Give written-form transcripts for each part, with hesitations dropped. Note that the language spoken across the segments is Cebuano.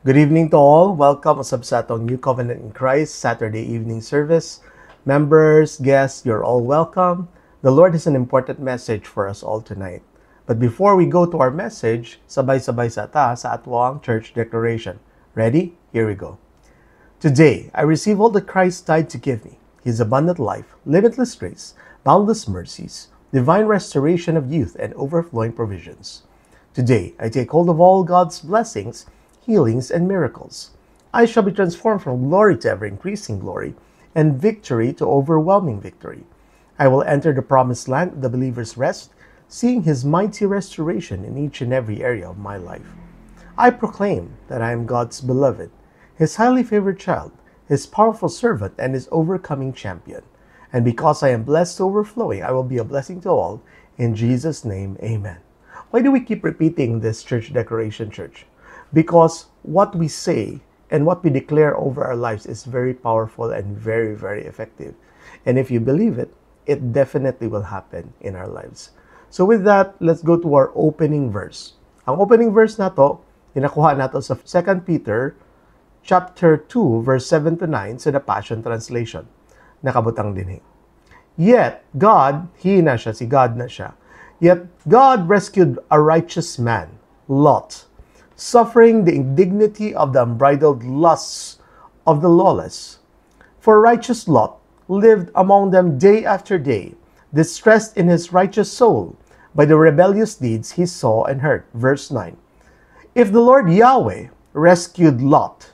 Good evening to all. Welcome usab sa atong New Covenant in Christ Saturday evening service. Members, guests, you're all welcome. The Lord has an important message for us all tonight. But before we go to our message, sabay-sabay sa ta sa atoang church declaration. Ready? Here we go. Today, I receive all that Christ died to give me: His abundant life, limitless grace, boundless mercies, divine restoration of youth, and overflowing provisions. Today, I take hold of all God's blessings, healings, and miracles. I shall be transformed from glory to ever increasing glory, and victory to overwhelming victory. I will enter the promised land of the believer's rest, seeing His mighty restoration in each and every area of my life. I proclaim that I am God's beloved, His highly favored child, His powerful servant, and His overcoming champion. And because I am blessed to overflowing, I will be a blessing to all. In Jesus' name, amen. Why do we keep repeating this church declaration, church? Because what we say and what we declare over our lives is very powerful and very, very effective. And if you believe it, it definitely will happen in our lives. So with that, let's go to our opening verse. Ang opening verse nato, ginakuha nato sa 2 Peter chapter 2 verse 7 to 9 sa the Passion Translation. Nakabutang dinhi. Yet God, He na siya, si God na siya. Yet God rescued a righteous man, Lot, suffering the indignity of the unbridled lusts of the lawless. For righteous Lot lived among them day after day, distressed in his righteous soul by the rebellious deeds he saw and heard. Verse 9. If the Lord Yahweh rescued Lot,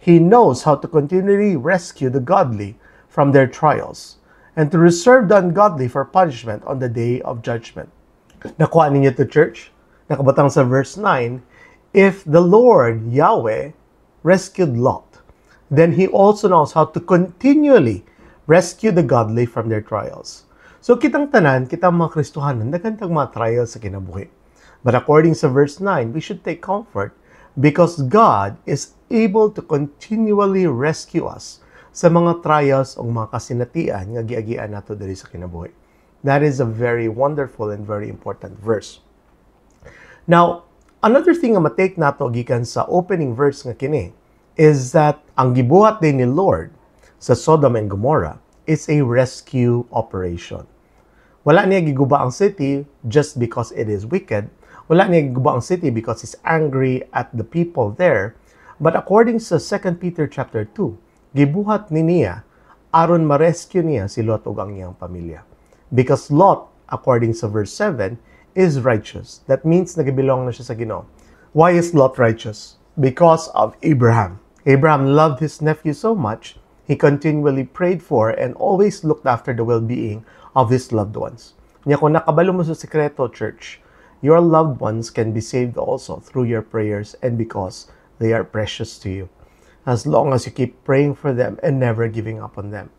He knows how to continually rescue the godly from their trials and to reserve the ungodly for punishment on the day of judgment. Nakuha ninyo to, church? Nakabutang sa verse 9, if the Lord Yahweh rescued Lot, then He also knows how to continually rescue the godly from their trials. So kitang tanan, kitang mga Kristohanon, daghan tag mga trials sa kinabuhi. But according sa verse 9, we should take comfort because God is able to continually rescue us sa mga trials o mga kasinatian nga giagian nato diri sa kinabuhi. That is a very wonderful and very important verse. Now, another thing nga ma-take nato gikan sa opening verse nga kini is that ang gibuhat din ni Lord sa Sodom and Gomorrah is a rescue operation. Wala niya giguba ang city just because it is wicked. Wala niya giguba ang city because he's angry at the people there. But according sa 2 Peter chapter 2, gibuhat ni niya aron ma-rescue niya si Lot ug ang iyang pamilya. Because Lot, according sa verse 7, is righteous. That means nag-belong na siya sa Ginoo. Why is Lot righteous? Because of Abraham. Abraham loved his nephew so much, he continually prayed for and always looked after the well-being of his loved ones. Nya kung nakabalo mo sa sekreto, church, your loved ones can be saved also through your prayers and because they are precious to you, as long as you keep praying for them and never giving up on them.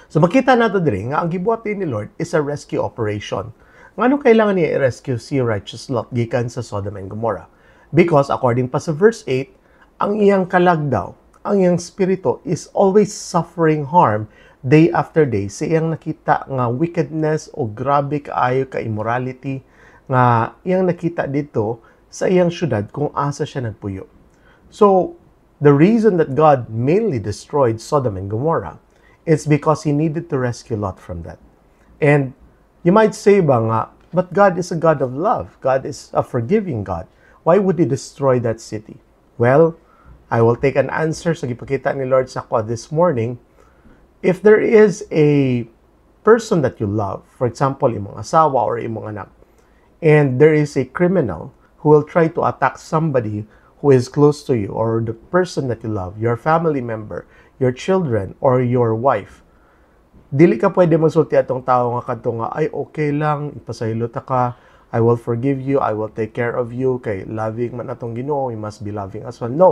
So makita nato diri nga ang gibuhat ni Lord is a rescue operation. Ngano kailangan niya i-rescue si righteous Lot gikan sa Sodom and Gomorrah? Because according pa sa verse 8, ang iyang kalag daw, ang iyang spirito is always suffering harm day after day sa iyang nakita nga wickedness o grabe kaayo ka immorality nga iyang nakita dito sa iyang syudad kung asa siya nagpuyo. So, the reason that God mainly destroyed Sodom and Gomorrah is because He needed to rescue Lot from that. And you might say ba nga, but God is a God of love. God is a forgiving God. Why would He destroy that city? Well, I will take an answer sa gipakita ni Lord sa ako this morning. If there is a person that you love, for example, imong asawa or imong anak, and there is a criminal who will try to attack somebody who is close to you or the person that you love, your family member, your children, or your wife, dili ka pwede magsulti atong tao nga kadto nga, "Ay, okay lang, ipasaylo ta ka, I will forgive you, I will take care of you, kay loving man atong Ginoo, we must be loving as well." No.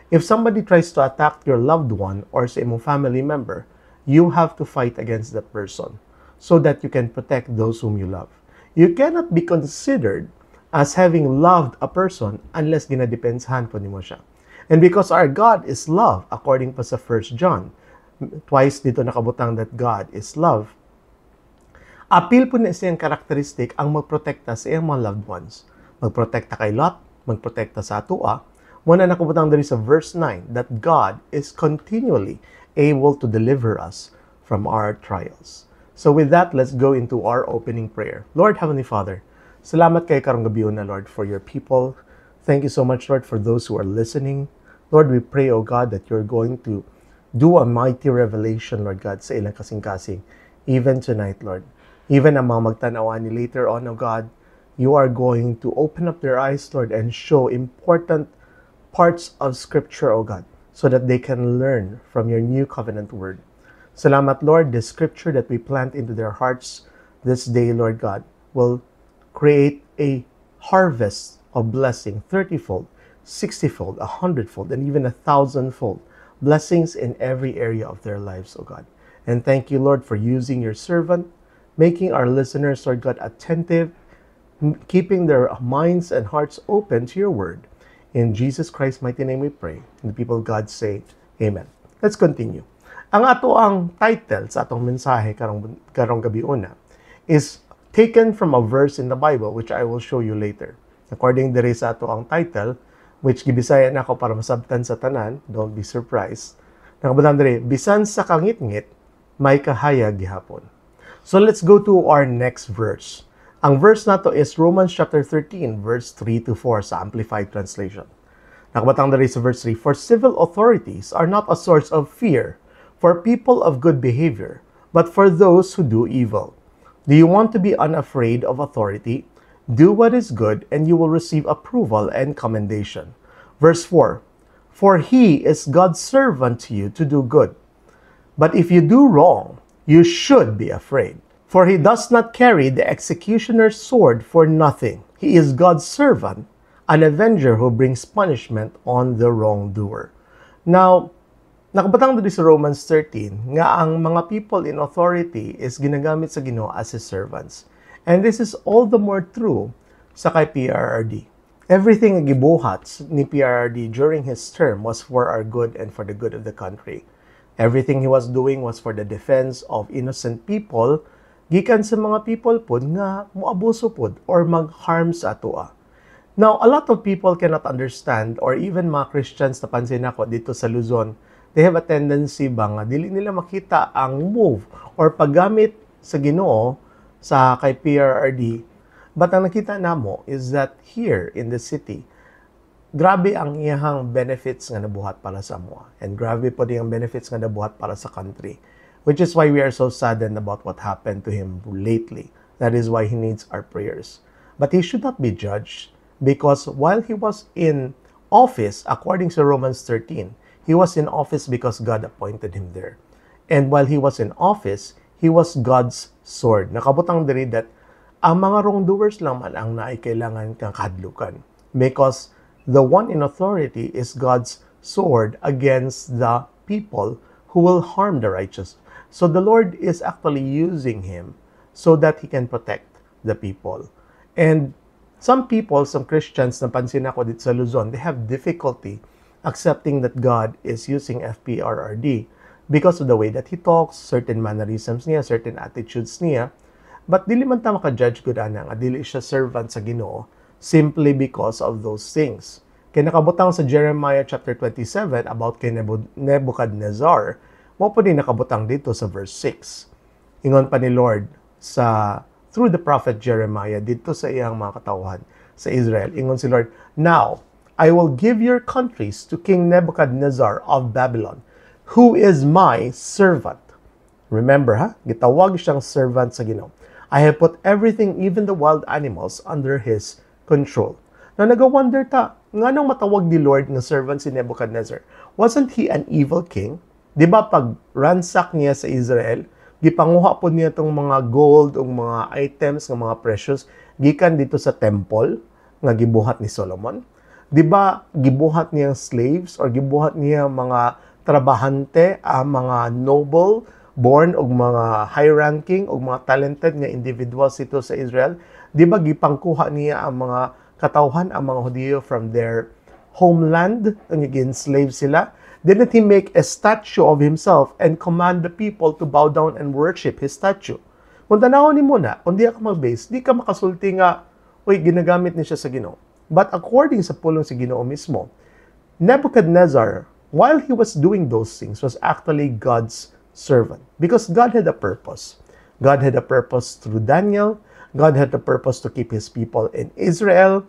If somebody tries to attack your loved one or sa imong family member, you have to fight against that person so that you can protect those whom you love. You cannot be considered as having loved a person unless ginadepensahan po nimo siya. And because our God is love, according pa sa 1 John, twice dito nakabutang that God is love, apil po na siyang characteristic ang magprotekta sa iyang mga loved ones. Magprotekta kay Lot, magprotekta sa atua. Mao na nakabutang diri sa verse 9 that God is continually able to deliver us from our trials. So with that, let's go into our opening prayer. Lord, Heavenly Father, salamat kaayo karong gabiuna, Lord, for your people. Thank you so much, Lord, for those who are listening. Lord, we pray, O God, that you're going to do a mighty revelation, Lord God, sa ilang kasing-kasing, even tonight, Lord. Even ang mga magtanaw ani later on, O God, you are going to open up their eyes, Lord, and show important parts of Scripture, O God, so that they can learn from your new covenant word. Salamat, Lord, the Scripture that we plant into their hearts this day, Lord God, will create a harvest of blessing, 30-fold, 60-fold, 100-fold, and even 1,000-fold. Blessings in every area of their lives, O God. And thank you, Lord, for using your servant, making our listeners, Lord God, attentive, keeping their minds and hearts open to your word. In Jesus Christ's mighty name we pray. And the people of God say, "Amen." Let's continue. Ang atoang title sa atong mensahe karong gabiuna is taken from a verse in the Bible, which I will show you later. According diri sa atoang title, which gibisaya nako para masabtan sa tanan, don't be surprised. Nakabutang diri, "Bisan sa kangitngit, may kahayag gihapon." So let's go to our next verse. Ang verse nato is Romans chapter 13, verse 3 to 4 sa Amplified Translation. Nakabutang diri sa verse 3, "For civil authorities are not a source of fear for people of good behavior, but for those who do evil. Do you want to be unafraid of authority? Do what is good and you will receive approval and commendation." Verse 4, "For he is God's servant to you to do good. But if you do wrong, you should be afraid. For he does not carry the executioner's sword for nothing. He is God's servant, an avenger who brings punishment on the wrongdoer." Now, nakabutang diri sa Romans 13 nga ang mga people in authority is ginagamit sa Ginoo as his servants. And this is all the more true sa kay PRRD. Everything nga gibuhat ni PRRD during his term was for our good and for the good of the country. Everything he was doing was for the defense of innocent people gikan sa mga people pod nga moabuso pod or mag-harm sa atoa. Now, a lot of people cannot understand, or even mga Christians, napansin nako didto sa Luzon, they have a tendency ba nga dili nila makita ang move or paggamit sa Ginoo sa kay PRRD. But ang nakita namo is that here in the city, grabe ang iyahang benefits nga nabuhat para sa amoa. And grabe pod ang benefits nga nabuhat para sa country. Which is why we are so saddened about what happened to him lately. That is why he needs our prayers. But he should not be judged because while he was in office, according to Romans 13, he was in office because God appointed him there. And while he was in office, he was God's sword. Nakabutang diri that ang mga wrongdoers lang man ang naay kailangan kang kahadlukan. Because the one in authority is God's sword against the people who will harm the righteous. So the Lord is actually using him so that he can protect the people. And some people, some Christians, napansin nako didto sa Luzon, they have difficulty accepting that God is using FPRRD because of the way that he talks, certain mannerisms niya, certain attitudes niya. But dili man ta maka-judge gud ana nga dili siya servant sa Ginoo simply because of those things. Kay nakabutang sa Jeremiah chapter 27 about kay Nebuchadnezzar, mao pod ni nakabutang didto sa verse 6. Ingon pa ni Lord sa through the prophet Jeremiah didto sa iyang mga katawhan sa Israel. Ingon si Lord, "Now, I will give your countries to King Nebuchadnezzar of Babylon, who is my servant." Remember ha, gitawag siyang servant sa Ginoo. "I have put everything, even the wild animals, under his control." Now, nag-wonder ta, nganong matawag ni Lord nga servant si Nebuchadnezzar? Wasn't he an evil king? Di ba pag ransack niya sa Israel, gipanguha pod niya tong mga gold o mga items nga mga precious gikan didto sa temple nga gibuhat ni Solomon? Di ba gibuhat niya slaves or gibuhat niya mga trabahante ang mga noble born og mga high ranking og mga talented nga individuals didto sa Israel? Di ba gipangkuha niya ang mga katawhan, ang mga Hudiyo, from their homeland, ang slave sila? Didn't he make a statue of himself and command the people to bow down and worship his statue? Kung tanawon nimo na, kung di ka mag-base, di ka makasulti nga, "Uy, ginagamit ni siya sa Ginoo." But according sa pulong sa Ginoo mismo, Nebuchadnezzar, while he was doing those things, was actually God's servant because God had a purpose. God had a purpose through Daniel. God had a purpose to keep his people in Israel,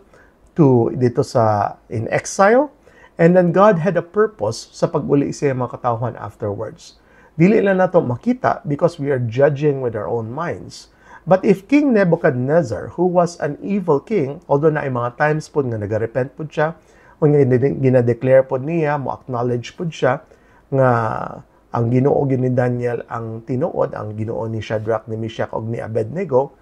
to dito sa in exile. And then God had a purpose sa pag-uli sa mga katawhan afterwards. Dili lang nato makita because we are judging with our own minds. But if King Nebuchadnezzar, who was an evil king, although naay mga times pod nga naga-repent pod siya, o nga gina-declare pod niya, mo acknowledge pod siya nga ang Ginoo ni Daniel ang tinuod, ang Ginoo ni Shadrach, ni Meshach ug ni Abednego,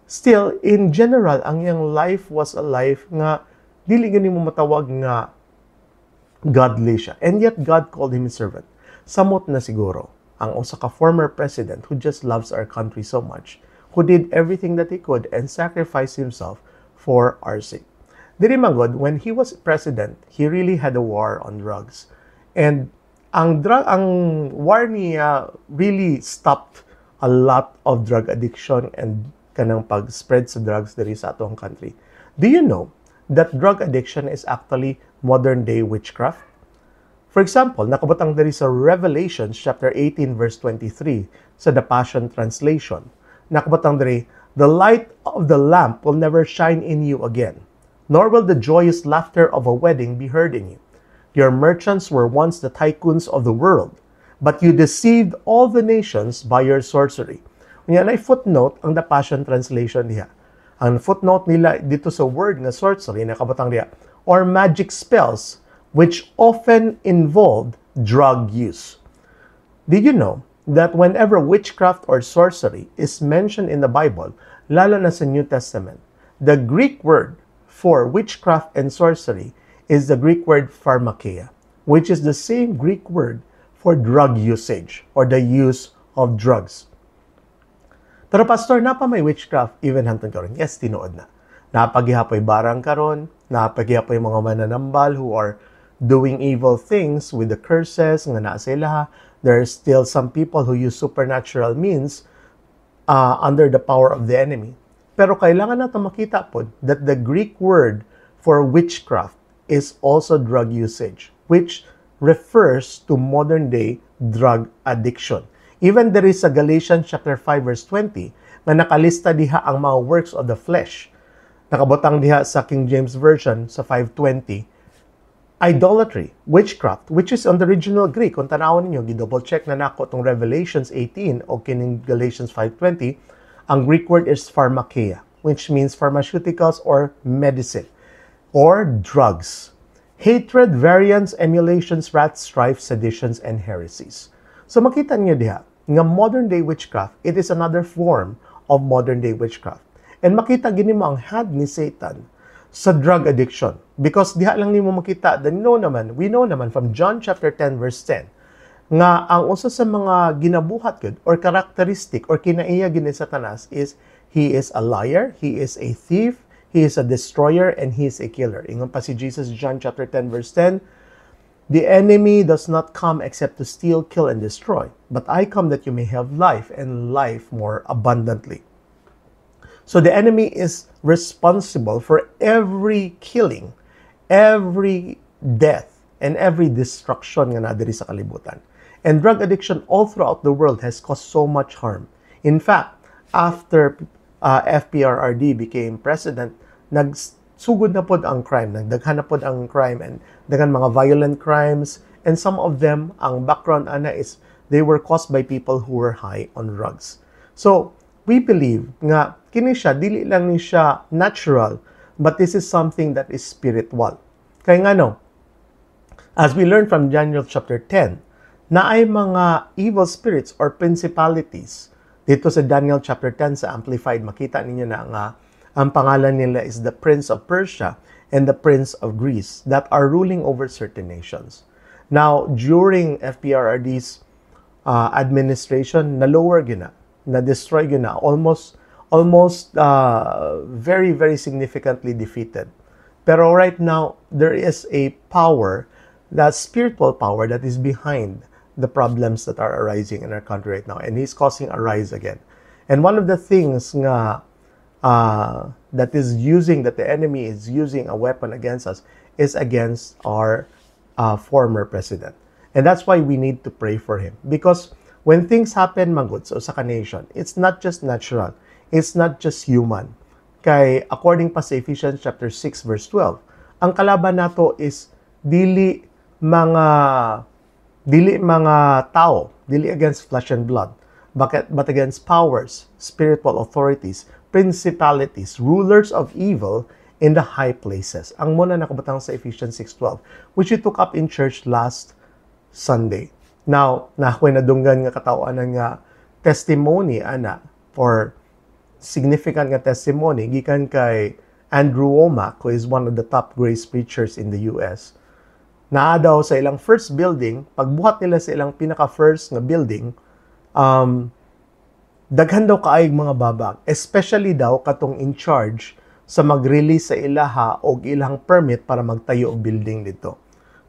still in general ang iyang life was a life nga dili gani mo matawag nga godly siya. And yet God called him his servant. Samot na siguro ang usa ka former president who just loves our country so much, who did everything that he could and sacrificed himself for our sake. Diri man gud, when he was president, he really had a war on drugs. And ang war niya really stopped a lot of drug addiction and kanang pag-spread sa drugs diri sa atong country. Do you know that drug addiction is actually modern day witchcraft? For example, nakabutang diri sa Revelations chapter 18 verse 23 sa The Passion Translation. Nakabutang diri, "The light of the lamp will never shine in you again, nor will the joyous laughter of a wedding be heard in you. Your merchants were once the tycoons of the world, but you deceived all the nations by your sorcery." Unya na footnote ang The Passion Translation diha. Ang footnote nila dito sa word nga sorcery, nakabutang diha, or magic spells which often involved drug use. Did you know that whenever witchcraft or sorcery is mentioned in the Bible, lalo na sa New Testament, the Greek word for witchcraft and sorcery is the Greek word pharmakeia, which is the same Greek word for drug usage or the use of drugs? Pero pastor, naa pa may witchcraft even hantod karon? Yes, tinuod na. Naa pa gihapoy barang karon, naa pa gihapoy mga mananambal who are doing evil things with the curses nga naa sa ilaha. There are still some people who use supernatural means under the power of the enemy. Pero kailangan nato makita pod that the Greek word for witchcraft is also drug usage, which refers to modern day drug addiction. Even there is sa Galatians chapter 5 verse 20 nga nakalista diha ang mga works of the flesh. Nakabutang diha sa King James Version sa 5:20, idolatry, witchcraft, which is on the original Greek. Kung tanawon ninyo, gi-double check na nako tong Revelations 18 o kining Galatians 5:20, ang Greek word is pharmakeia, which means pharmaceuticals or medicine or drugs. Hatred, variance, emulations, wrath, strife, seditions, and heresies. So makita niyo diha nga modern day witchcraft, it is another form of modern day witchcraft. And makita gyud nimo ang hand ni Satan sa drug addiction because diha lang nimo makita. Then know naman, we know naman from John chapter 10 verse 10 nga ang usa sa mga ginabuhat gud or characteristic or kinaiya gyud ni Satanas is he is a liar, he is a thief, he is a destroyer, and he is a killer. Ingon pa si Jesus, John chapter 10 verse 10, "The enemy does not come except to steal, kill, and destroy. But I come that you may have life and life more abundantly." So the enemy is responsible for every killing, every death, and every destruction nga naa diri sa kalibutan. And drug addiction all throughout the world has caused so much harm. In fact, after FPRRD became president, nagsugod na pod ang crime, nagdaghan na pod ang crime and daghan mga violent crimes, and some of them, ang background ana is they were caused by people who were high on drugs. So, we believe nga kini siya dili lang ni siya natural, but this is something that is spiritual. Kay ngano, as we learn from Daniel chapter 10, naay mga evil spirits or principalities. Dito sa Daniel chapter 10 sa Amplified, makita ninyo na nga ang pangalan nila is the Prince of Persia and the Prince of Greece that are ruling over certain nations. Now, during FPRRD's administration, na-lower gyud na, na-destroy gyud na, almost very, very significantly defeated. Pero right now, there is a power, that spiritual power that is behind the problems that are arising in our country right now. And he's causing a rise again. And one of the things nga that the enemy is using a weapon against us is against our former president. And that's why we need to pray for him. Because when things happen, magud, sa usa ka nation, it's not just natural. It's not just human. Kay according pa sa Ephesians chapter 6 verse 12, ang kalaban nato is dili mga tao, dili against flesh and blood, but against powers, spiritual authorities, principalities, rulers of evil in the high places. Ang mao na nakabutang sa Ephesians 6:12, which we took up in church last Sunday. Now, naa ko'y nadunggan nga katawanan nga testimony ana for significant nga testimony gikan kay Andrew Wommack, who is one of the top grace preachers in the US. Naa daw sa ilang first building, pagbuhat nila sa ilang pinaka-first nga building, daghan daw kaayog mga babag, especially daw katong in charge sa mag-release sa ilaha og ilang permit para magtayo og building dito.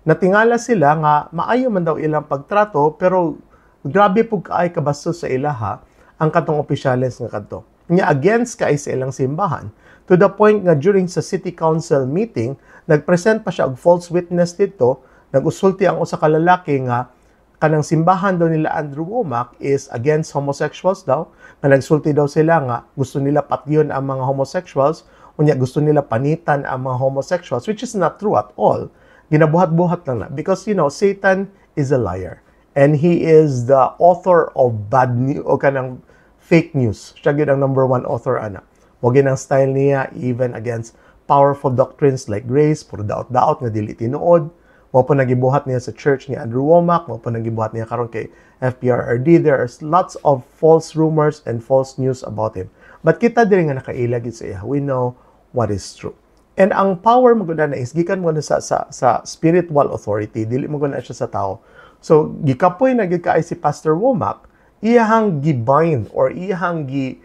Natingala sila nga maayo man daw ilang pagtrato, pero grabe pug kaay kabastos sa ilaha ang katong opisyales nga kadto. Nya against kay sa ilang simbahan to the point nga during sa city council meeting, nagpresent pa siya og false witness dito, nagusulti ang usa ka lalaki nga kanang simbahan daw nila Andrew Wommack is against homosexuals daw, nga nagsulti daw sila nga gusto nila patyon ang mga homosexuals, unya gusto nila panitan ang mga homosexuals, which is not true at all. Ginabuhat-buhat lang na because Satan is a liar and he is the author of bad news o kanang fake news. Siya gyud ang number one author ana. Mao ang style niya even against powerful doctrines like grace, puro daot-daot nga dili tinuod. Mao po nagibuhat niya sa church ni Andrew Wommack, mao po nagibuhat niya karon kay FPRRD. There are lots of false rumors and false news about him. But kita diri nga nakaila gid sa iya. We know what is true. And ang power mo na is gikan mo na sa spiritual authority, dili mo na siya sa tao. So gikapoy na gid kaay si Pastor Wommack, iyahang gi-bind or iyahang gi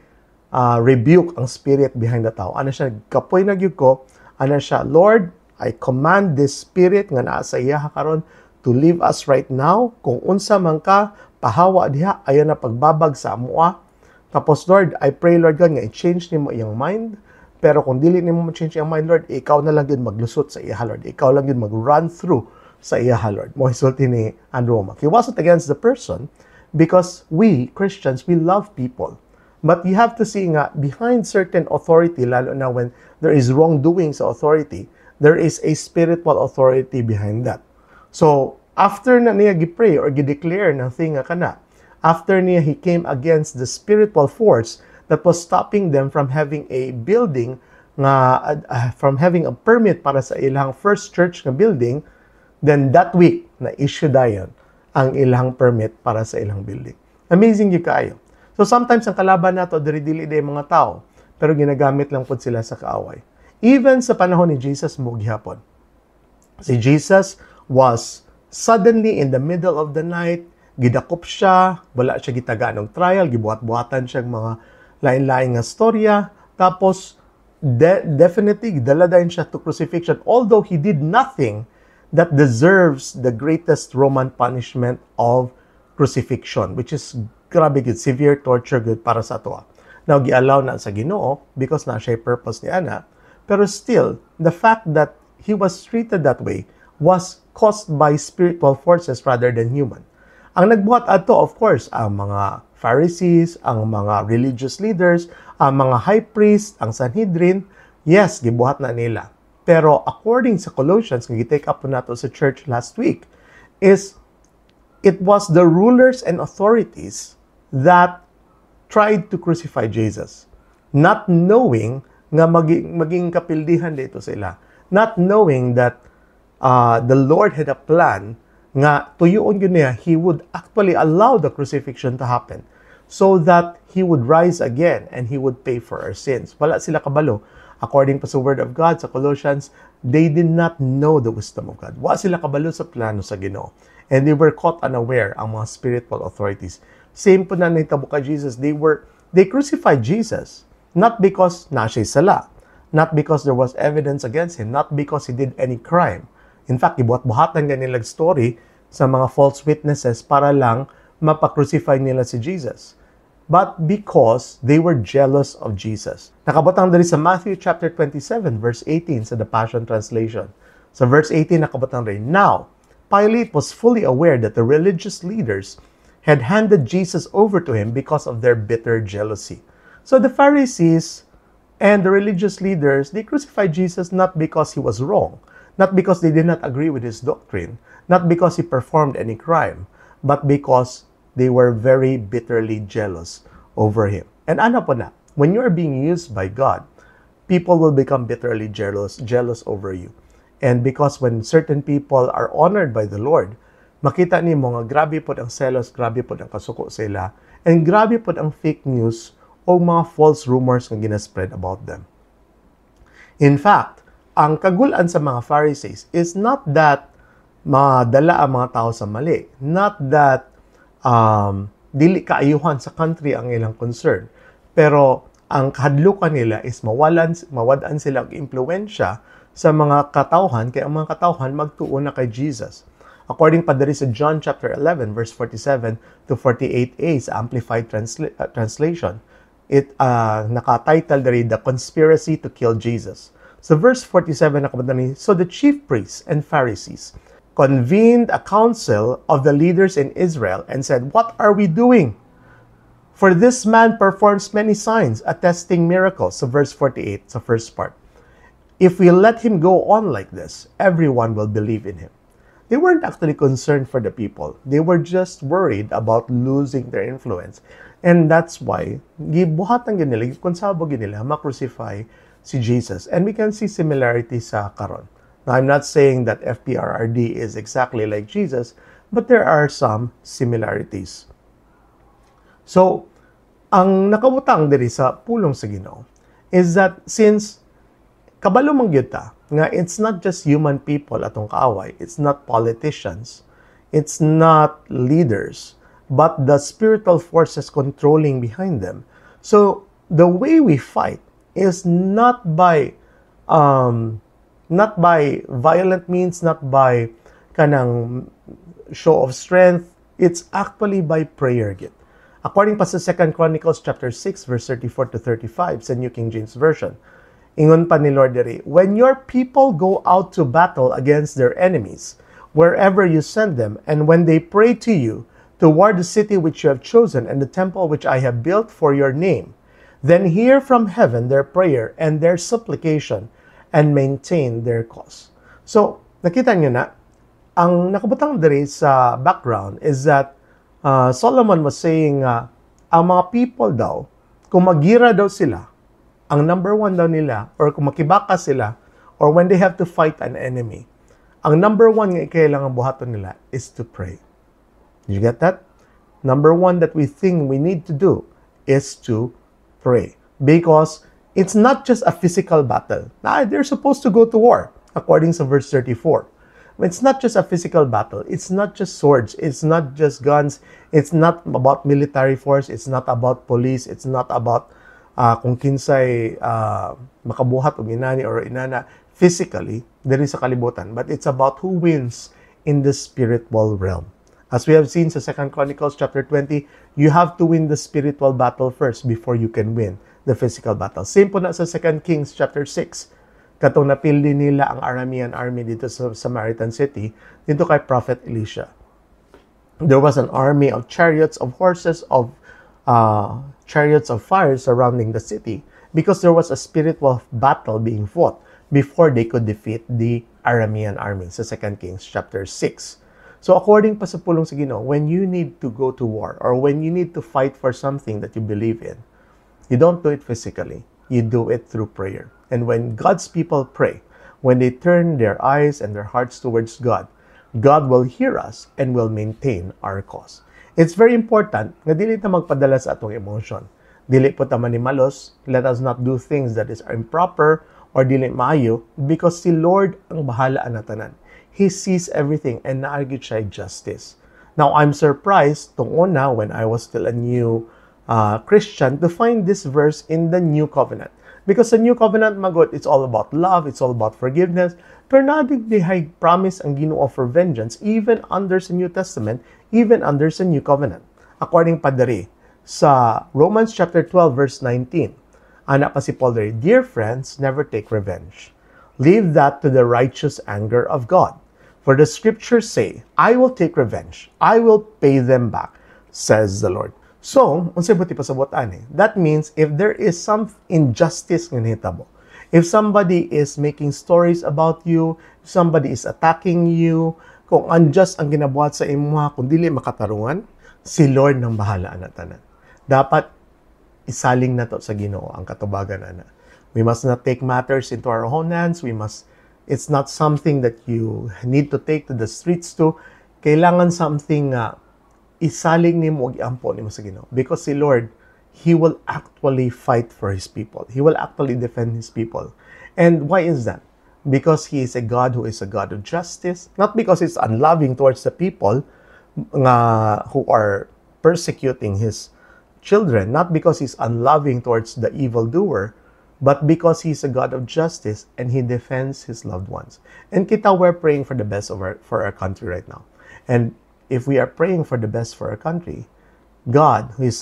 rebuke ang spirit behind the tao. Ano siya, kapoy na gyud ko, ano siya, "Lord, I command this spirit nga naa sa iya karon to leave us right now. Kung unsa man ka, pahawa diha, ayaw na pagbabag sa amoa. Tapos Lord, I pray, Lord God, nga i-change nimo iyang mind. Pero kung dili nimo ma-change iyang mind, Lord, ikaw na lang gyud maglusot sa iya, Lord. Ikaw lang gyud mag-run through sa iya, Lord." Mo isulti ni Andrew Wommack. He wasn't against the person because we, Christians, we love people. But you have to see nga, behind certain authority, lalo na when there is wrongdoing sa authority, there is a spiritual authority behind that. So, after na niya gi-pray or gi-declare ng thing nga kana, after niya he came against the spiritual force that was stopping them from having a building nga from having a permit para sa ilang first church nga building, then that week na issue dayon ang ilang permit para sa ilang building. Amazing gyud kaayo. So sometimes ang kalaban nato diri dili day mga tao, pero ginagamit lang pud sila sa kaaway. Even sa panahon ni Jesus mo gihapon. Si Jesus was suddenly in the middle of the night, gidakop siya, wala siya gitagaan og trial, gibuhat-buhatan siya mga lain-lain nga storya, tapos definitely gidala dayon siya to crucifixion, although he did nothing that deserves the greatest Roman punishment of crucifixion, which is grabe good, severe torture good para sa ato. Now, gi-allow na sa Ginoo because na siya purpose ni ana. Pero still, the fact that he was treated that way was caused by spiritual forces rather than human. Ang nagbuhat ato, of course, ang mga Pharisees, ang mga religious leaders, ang mga high priest, ang Sanhedrin, yes, gibuhat na nila. Pero according sa Colossians, nga gi-take up po nato sa church last week, is it was the rulers and authorities that tried to crucify Jesus, not knowing nga maging kapildihan dito sila. Not knowing that the Lord had a plan nga tuyuon gyud niya, he would actually allow the crucifixion to happen so that he would rise again and he would pay for our sins. Wala sila kabalo. According pa sa Word of God sa Colossians, they did not know the wisdom of God. Wala sila kabalo sa plano sa Ginoo. And they were caught unaware, ang mga spiritual authorities. Same po na nahitabo kay Jesus. They crucified Jesus not because na siya sala, not because there was evidence against him, not because he did any crime. In fact, ibuhat-buhatan nga nilang story sa mga false witnesses para lang mapakrucify nila si Jesus. But because they were jealous of Jesus. Nakabutang diri sa Matthew chapter 27 verse 18 sa the Passion Translation. Sa verse 18 nakabutang diri, "Now, Pilate was fully aware that the religious leaders had handed Jesus over to him because of their bitter jealousy. So the Pharisees and the religious leaders, they crucified Jesus not because he was wrong, not because they did not agree with his doctrine, not because he performed any crime, but because they were very bitterly jealous over him. And ana po na, when you are being used by God, people will become bitterly jealous over you. And because when certain people are honored by the Lord, makita nimo nga grabe pod ang selos, grabe pod ang kasuko sila, and grabe pod ang fake news o mga false rumors nga gina-spread about them. In fact, ang kagul-an sa mga Pharisees is not that madala ang mga tao sa mali, not that dili kaayuhan sa country ang ilang concern, pero ang kahadlukan nila is mawad-an sila og impluwensya sa mga katawhan kay ang mga katawhan magtuo na kay Jesus. According pa diri sa John chapter 11 verse 47 to 48a sa Amplified Translation, it naka-title diri "The Conspiracy to Kill Jesus." So verse 47 nakabata ni, "So the chief priests and Pharisees convened a council of the leaders in Israel and said, 'What are we doing? For this man performs many signs, attesting miracles.'" So verse 48, sa first part. "If we let him go on like this, everyone will believe in him." They weren't actually concerned for the people. They were just worried about losing their influence. And that's why, gibuhatan gyud nila, gikonsabo gyud nila, ma-crucify si Jesus. And we can see similarity sa karon. Now, I'm not saying that FPRRD is exactly like Jesus, but there are some similarities. So, ang nakabutang diri sa pulong sa Ginoo is that since kabalo man gyud ta nga it's not just human people atong kaaway, it's not politicians, it's not leaders, but the spiritual forces controlling behind them. So the way we fight is not by violent means, not by kanang show of strength, it's actually by prayer gyud. According pa sa 2 Chronicles chapter 6 verse 34 to 35 sa New King James Version, ingon pa ni Lord diri, "When your people go out to battle against their enemies, wherever you send them, and when they pray to you toward the city which you have chosen and the temple which I have built for your name, then hear from heaven their prayer and their supplication and maintain their cause." So, nakita niyo na, ang nakabutang diri sa background is that Solomon was saying ang mga people daw, kung magira daw sila, ang number one daw nila, or kung makibaka sila, or when they have to fight an enemy, ang number one nga kailangan buhaton nila is to pray. You get that? Number one that we think we need to do is to pray. Because it's not just a physical battle. Nah, they're supposed to go to war, according to verse 34. It's not just a physical battle. It's not just swords. It's not just guns. It's not about military force. It's not about police. It's not about kung kinsay makabuhat og inani or inana physically diri sa kalibutan, but it's about who wins in the spiritual realm. As we have seen sa 2 Chronicles chapter 20, you have to win the spiritual battle first before you can win the physical battle. Same po na sa 2 Kings chapter 6. Katong napildi nila ang Aramean army dito sa Samaritan city, dito kay Prophet Elisha. There was an army of chariots of horses, of chariots of fire surrounding the city because there was a spiritual battle being fought before they could defeat the Aramean army sa 2 Kings chapter 6. So according pa sa pulong sa Ginoo, when you need to go to war or when you need to fight for something that you believe in, you don't do it physically. You do it through prayer. And when God's people pray, when they turn their eyes and their hearts towards God, God will hear us and will maintain our cause. It's very important nga dili ta magpadala sa atong emotion. Dili po ta manimalos. Let us not do things that is improper or dili maayo because si Lord ang bahala ana tanan. He sees everything and naa gyud siya justice. Now, I'm surprised tung una when I was still a new Christian to find this verse in the New Covenant. Because the New Covenant, magod, it's all about love, it's all about forgiveness. Pero naa diay promise ang Ginoo for vengeance even under sa New Testament, even under sa New Covenant. According pa diri sa Romans chapter 12 verse 19, ana pa si Paul diri, "Dear friends, never take revenge. Leave that to the righteous anger of God. For the scriptures say, "I will take revenge. I will pay them back," says the Lord. So, unsay buot ipasabot ani? That means if there is some injustice nga nahitabo, if somebody is making stories about you, if somebody is attacking you, kung unjust ang ginabuhat sa imuha, kung dili makatarungan, si Lord nang bahala ana tanan. Dapat isalig nato sa Ginoo ang katubagan ana. We must not take matters into our own hands. We must It's not something that you need to take to the streets to. Kailangan something nga isalig nimo og iampo nimo sa Ginoo because si Lord, He will actually fight for His people. He will actually defend His people. And why is that? Because He is a God who is a God of justice, not because He's unloving towards the people nga who are persecuting His children, not because He's unloving towards the evildoer, but because He's a God of justice and He defends His loved ones. And kita, we're praying for the best of our for our country right now. And if we are praying for the best for our country, God, who is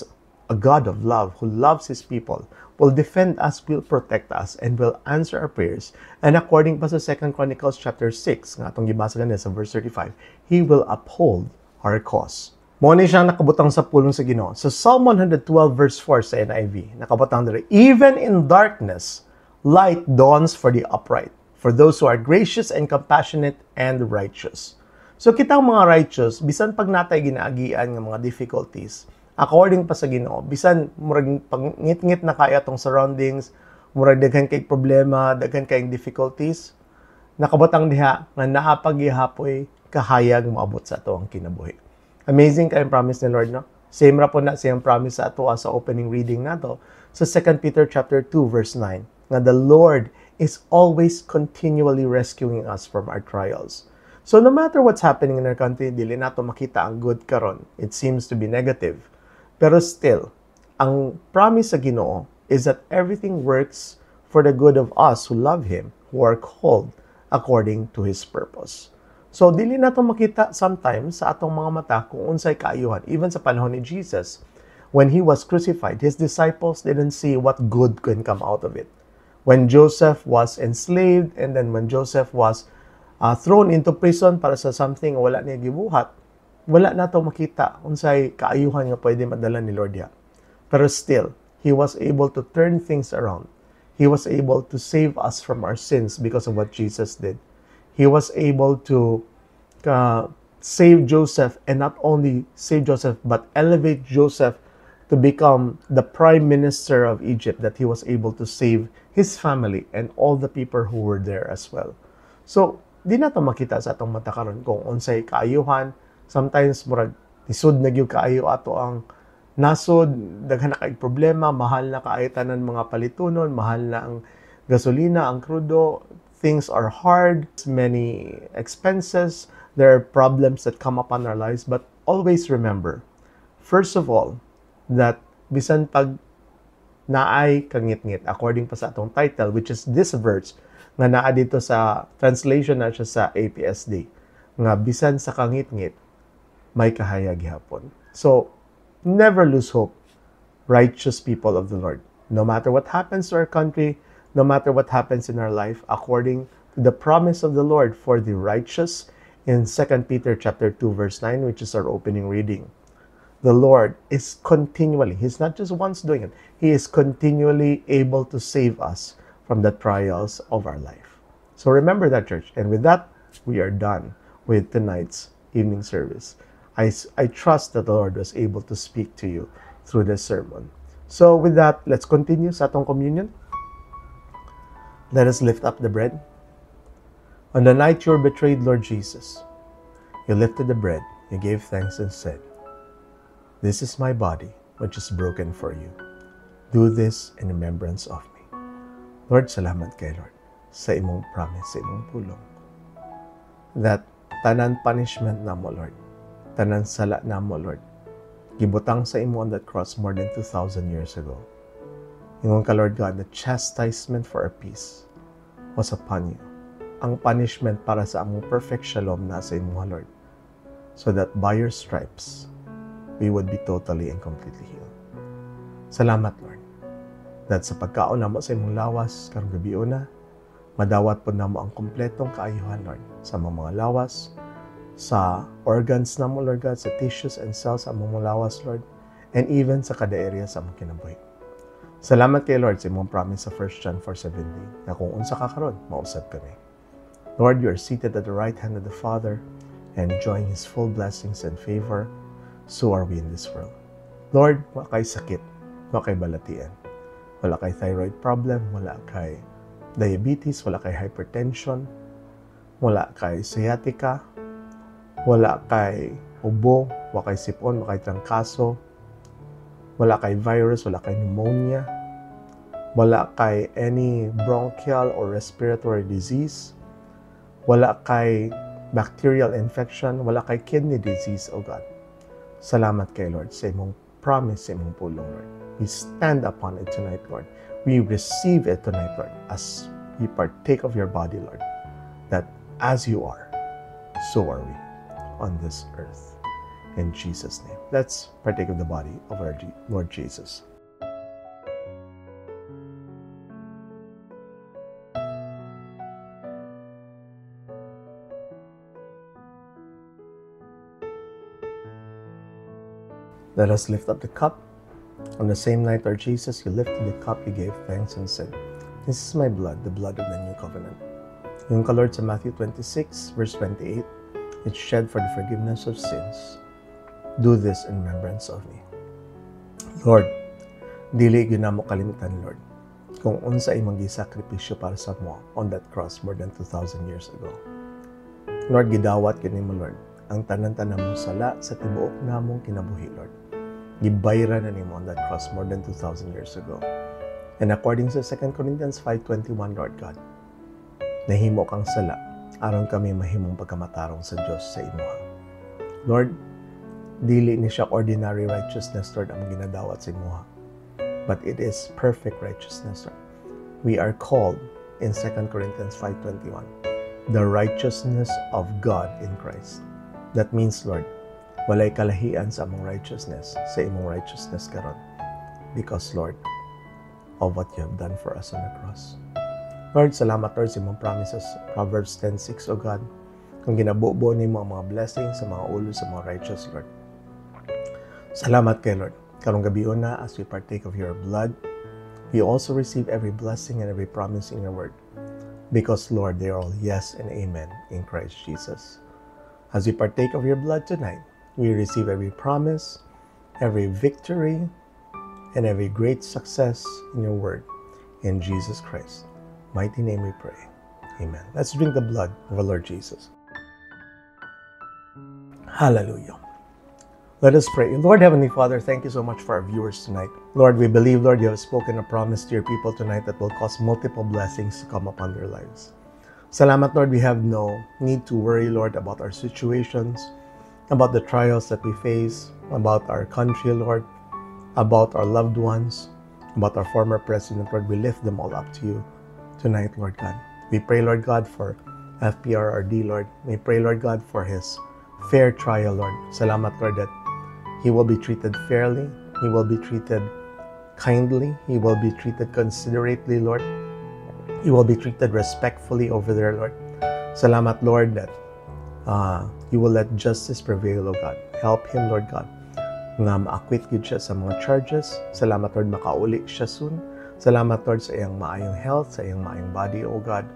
a God of love, who loves His people, will defend us, will protect us, and will answer our prayers. And according pa sa 2 Chronicles chapter 6, nga atong gibasa ganina sa verse 35, He will uphold our cause. Mao ni siyang nakabutang sa pulong sa Ginoo. Sa Psalm 112 verse 4 sa NIV, nakabutang diri, "Even in darkness, light dawns for the upright, for those who are gracious and compassionate and righteous." So kitang mga righteous, bisan pag natay ginaagian nga mga difficulties, according pa sa Ginoo, bisan murag pangit-ngit na kaya tong surroundings, murag daghan kay problema, daghan kay difficulties, nakabutang diha nga naa pa gihapoy kahayag moabot sa ato ang kinabuhi. Amazing kay promise ni Lord, no? Same ra po na siyang promise sa ato sa opening reading nato sa 2 Peter chapter 2 verse 9 nga the Lord is always continually rescuing us from our trials. So no matter what's happening in our country, dili nato makita ang good karon. It seems to be negative. Pero still, ang promise sa Ginoo is that everything works for the good of us who love Him, who are called according to His purpose. So dili nato makita sometimes sa atong mga mata kung unsay kaayuhan. Even sa panahon ni Jesus, when He was crucified, His disciples didn't see what good can come out of it. When Joseph was enslaved and then when Joseph was thrown into prison para sa something wala niya gibuhat, wala nato makita unsay kaayuhan nga pwede madala ni Lord diha. Pero still, He was able to turn things around. He was able to save us from our sins because of what Jesus did. He was able to save Joseph, and not only save Joseph but elevate Joseph to become the prime minister of Egypt, that he was able to save his family and all the people who were there as well. So, di nato makita sa atong mata karon kung unsay kaayuhan. Sometimes murag lisod na gyud kaayo ato ang nasod, daghan na kay problema, mahal na kaayo tanan mga palitunon, mahal na ang gasolina, ang krudo, things are hard, many expenses, there are problems that come upon our lives, but always remember, first of all, that bisan pag naay kangitngit, according pa sa atong title, which is this verse, nga naa dito sa translation na siya sa APSD, nga bisan sa kangitngit, may kahayag gihapon. So, never lose hope, righteous people of the Lord. No matter what happens to our country, no matter what happens in our life, according to the promise of the Lord for the righteous in 2 Peter chapter 2 verse 9, which is our opening reading. The Lord is continually, He's not just once doing it, He is continually able to save us from the trials of our life. So remember that, church. And with that, we are done with tonight's evening service. I trust that the Lord was able to speak to you through this sermon. So with that, let's continue sa atong communion. Let us lift up the bread. On the night you were betrayed, Lord Jesus, you lifted the bread, you gave thanks and said, "This is my body, which is broken for you. Do this in remembrance of me." Lord, salamat kay Lord sa imong promise, sa imong pulong. That tanan punishment namo, Lord, tanan sala namo, Lord, gibutang sa imo on that cross more than 2,000 years ago. Ingon ka, Lord God, the chastisement for our peace was upon you. Ang punishment para sa among perfect shalom nasa imo, Lord. So that by your stripes, we would be totally and completely healed. Salamat, Lord, that sa pagkaon namo sa imong lawas, karong gabiuna, Madawat pod namo ang kompletong kaayuhan, Lord, sa among mga lawas, sa organs namo, Lord God, sa tissues and cells sa among mga lawas, Lord, and even sa kada area sa among kinabuhi. Salamat kay Lord sa imong promise sa 1 John 4:17 na kung unsa ka karon, mausab kami. Lord, you are seated at the right hand of the Father, enjoying His full blessings and favor. So are we in this world. Lord, wa kay sakit, wa kay balatian. Wala kay thyroid problem, wala kay diabetes, wala kay hypertension, wala kay sciatica, wala kay ubo, wa kay sipon, wa kay trangkaso, wala kay virus, wala kay pneumonia, wala kay any bronchial or respiratory disease, wala kay bacterial infection, wala kay kidney disease, O God. Salamat kay Lord sa imong promise, sa imong pulong, Lord. We stand upon it tonight, Lord. We receive it tonight, Lord, as we partake of your body, Lord, that as you are, so are we on this earth. In Jesus' name. Let's partake of the body of our Lord Jesus. Let us lift up the cup. On the same night, Lord Jesus, you lifted the cup, you gave thanks and said, "This is my blood, the blood of the new covenant." Ingon ka, Lord, sa Matthew 26, verse 28, it's shed for the forgiveness of sins. Do this in remembrance of me. Lord, dili gyud namo kalimtan, Lord, kung unsa imong gisakripisyo para sa amo on that cross more than 2,000 years ago. Lord, gidawat gyud nimo, Lord, ang tanan-tanan mong sala sa tibuok namong kinabuhi, Lord. Gibayran na nimo on that cross more than 2,000 years ago. And according sa 2 Corinthians 5:21, Lord God, nahimo kang sala aron kami mahimong pagkamatarong sa Dios sa imuha. Lord, dili ni siya ordinary righteousness, Lord, ang ginadawat sa imuha, but it is perfect righteousness, Lord. We are called in 2 Corinthians 5:21, the righteousness of God in Christ. That means, Lord, walay kalahian sa among righteousness, sa imong righteousness karon. Because, Lord, of what you have done for us on the cross. Lord, salamat, Lord, sa imong promises, Proverbs 10:6, O God, kung ginabubo nimo ang mga blessings sa mga ulo sa mga righteous, Lord. Salamat kay Lord. Karong gabi na, as we partake of your blood, we also receive every blessing and every promise in your word. Because, Lord, they are all yes and amen in Christ Jesus. As we partake of your blood tonight, we receive every promise, every victory, and every great success in your word. In Jesus Christ mighty name we pray. Amen. Let's drink the blood of our Lord Jesus. Hallelujah. Let us pray. Lord Heavenly Father, thank you so much for our viewers tonight. Lord, we believe, Lord, you have spoken a promise to your people tonight that will cause multiple blessings to come upon their lives. Salamat, Lord, we have no need to worry, Lord, about our situations, about the trials that we face, about our country, Lord, about our loved ones, about our former president, Lord. We lift them all up to you tonight, Lord God. We pray, Lord God, for FPRRD, Lord. We pray, Lord God, for his fair trial, Lord. Salamat, Lord, that he will be treated fairly. He will be treated kindly. He will be treated considerately, Lord. He will be treated respectfully over there, Lord. Salamat, Lord, that you will let justice prevail, O God. Help him, Lord God, nga ma-acquit gyud siya sa mga charges. Salamat, Lord, makauli siya soon. Salamat, Lord, sa iyang maayong health, sa iyang maayong body, O God.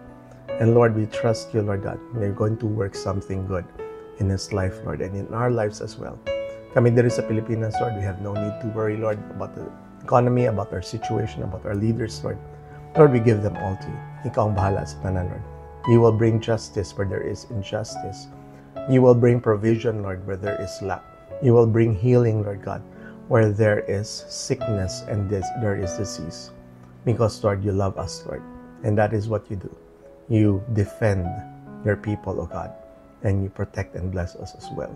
And Lord, we trust you, Lord God. You're going to work something good in his life, Lord, and in our lives as well. Kami diri sa Pilipinas, Lord, we have no need to worry, Lord, about the economy, about our situation, about our leaders, Lord. Lord, we give them all to you. Ikaw ang bahala sa tanan, Lord. You will bring justice where there is injustice. You will bring provision, Lord, where there is lack. You will bring healing, Lord God, where there is sickness and there is disease. Because, Lord, you love us, Lord. And that is what you do. You defend your people, O God, and you protect and bless us as well.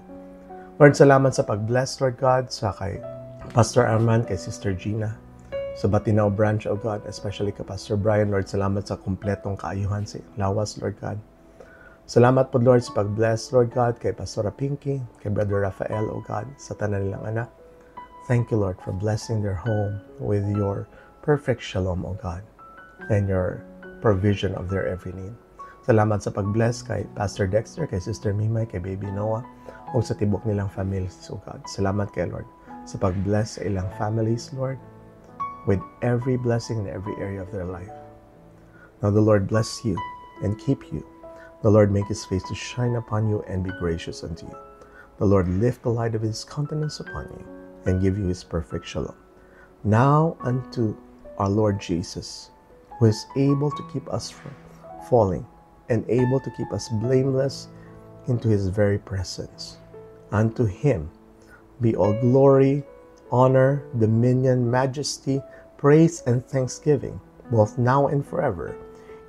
Lord, salamat sa pag-bless, Lord God, sa kay Pastor Arman, kay Sister Gina, sa Batinao branch, O God, especially kay Pastor Brian, Lord, salamat sa kumpletong kaayuhan sa lawas, Lord God. Salamat po, Lord, sa pag-bless, Lord God, kay Pastor Pinky, kay Brother Rafael, O God, sa tanan nilang anak. Thank you, Lord, for blessing their home with your perfect shalom, O God, and your Provision of their every need. Salamat sa pag-bless kay Pastor Dexter, kay Sister Mimay, kay Baby Noah, ug sa tibok nilang families, O God. Salamat kay Lord sa pag-bless sa ilang families, Lord, with every blessing in every area of their life. Now the Lord bless you and keep you. The Lord make his face to shine upon you and be gracious unto you. The Lord lift the light of his countenance upon you and give you his perfect shalom. Now unto our Lord Jesus, who is able to keep us from falling and able to keep us blameless into his very presence. Unto him be all glory, honor, dominion, majesty, praise, and thanksgiving, both now and forever.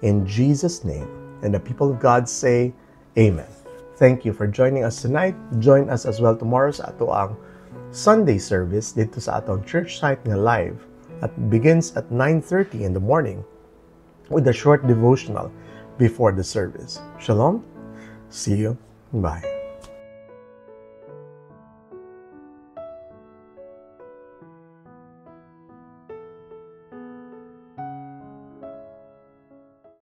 In Jesus' name. And the people of God say, "Amen." Thank you for joining us tonight. Join us as well tomorrow sa atoang Sunday service didto sa atong church site nga live at begins at 9:30 in the morning with a short devotional before the service. Shalom. See you. Bye.